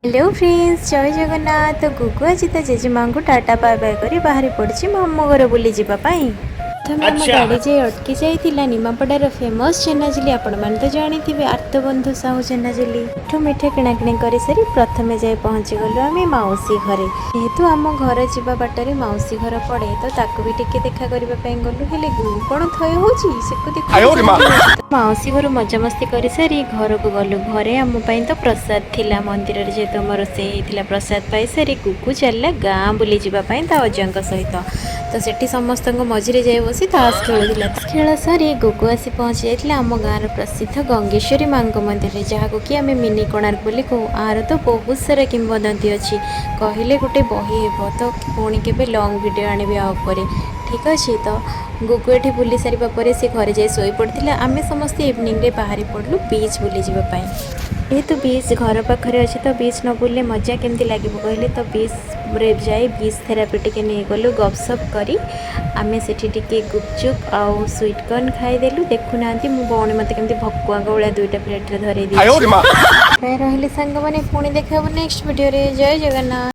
Hello friends, ଜୟ ଜଗନ୍ନାଥ। ଗୁଗୁ ଆଜି ତା ଜେଜେମାଙ୍କୁ tata bye bye କରି ବାହାରି ପଡ଼ିଛି ମାମୁଁ ଘର ବୁଲି ଯିବା ପାଇଁ। ପ୍ରଥମେ ଆମ ଗାଡ଼ି ଯାଇ ଅଟକି ଯାଇଥିଲା ନିମାପଡ଼ାର ଫେମସ୍ ଛେନାଝିଲି। ଆପଣମାନେ ତ ଜାଣିଥିବେ, ଆର୍ତ୍ତବନ୍ଧୁ ସାହୁ ଛେନାଝିଲି। ଏଠୁ ମିଠା କିଣାକିଣି କରିସାରି ପ୍ରଥମେ ଯାଇ ପହଞ୍ଚିଗଲୁ ଆମେ ମାଉସୀ ଘରେ। ଯେହେତୁ ଆମ ଘର ଯିବା ବାଟରେ ମାଉସୀ ଘର ପଡ଼େ, ତ ତାକୁ ବି ଟିକେ ଦେଖା କରିବା ପାଇଁ ଗଲୁ। ହେଲେ ଗୁଗୁ କ'ଣ ଥୟ ହେଉଛି ସେକୁ ଦେଖ। ମାଉସୀ ଘରୁ ମଜାମସ୍ତି କରିସାରି ଘରକୁ ଗଲୁ। ଘରେ ଆମ ପାଇଁ ତ ପ୍ରସାଦ ଥିଲା, ମନ୍ଦିରରେ ଯେହେତୁ ଆମ ରୋଷେଇ ହେଇଥିଲା। ପ୍ରସାଦ ପାଇସାରି ଗୁଗୁ ଚାଲିଲା ଗାଁ ବୁଲି ଯିବା ପାଇଁ ତା ଅଜାଙ୍କ ସହିତ। ତ ସେଠି ସମସ୍ତଙ୍କ ମଝିରେ ଯାଇ ବସି ତାସ ଖେଳୁଥିଲା। ଖେଳ ସରି ଗୁଗୁ ଆସି ପହଞ୍ଚି ଯାଇଥିଲା ଆମ ଗାଁର ପ୍ରସିଦ୍ଧ ଗଙ୍ଗେଶ୍ୱରୀ ମାଙ୍କ ମନ୍ଦିରରେ, ଯାହାକୁ କି ଆମେ ମିନି କୋଣାର୍କ ବୋଲି କହୁ। ଆର ତ ବହୁତ ସାରା କିମ୍ବଦନ୍ତୀ ଅଛି, କହିଲେ ଗୋଟେ ବହି ହେବ। ତ ପୁଣି କେବେ ଲଙ୍ଗ୍ ଭିଡ଼ିଓ ଆଣିବି ଆ ଉପରେ, ଠିକ୍ ଅଛି? ତ ଗୁଗୁ ଏଠି ବୁଲି ସାରିବା ପରେ ସେ ଘରେ ଯାଇ ଶୋଇ ପଡ଼ିଥିଲା। ଆମେ ସମସ୍ତେ ଇଭିନିଂରେ ବାହାରି ପଡ଼ିଲୁ ବିଚ୍ ବୁଲିଯିବା ପାଇଁ। ଯେହେତୁ ବିଚ୍ ଘର ପାଖରେ ଅଛି, ତ ବିଚ୍ ନ ବୁଲିଲେ ମଜା କେମିତି ଲାଗିବ କହିଲେ? ତ ବିଚ୍ରେ ଯାଇ ବିଚ୍ ଥେରାପି ଟିକେ ନେଇଗଲୁ। ଗପସପ୍ କରି ଆମେ ସେଠି ଟିକେ ଗୁପଚୁପ୍ ଆଉ ସୁଇଟ୍ କର୍ନ ଖାଇଦେଲୁ। ଦେଖୁନାହାନ୍ତି, ମୋ ଭଉଣୀ ମୋତେ କେମିତି ଭକୁଆଙ୍କ ଭଳିଆ ଦୁଇଟା ପ୍ଲେଟ୍ରେ ଧରେଇ ଦେଇଛି। ରହିଲି ସାଙ୍ଗମାନେ, ପୁଣି ଦେଖା ହେବ ନେକ୍ସଟ ଭିଡ଼ିଓରେ। ଜୟ ଜଗନ୍ନାଥ।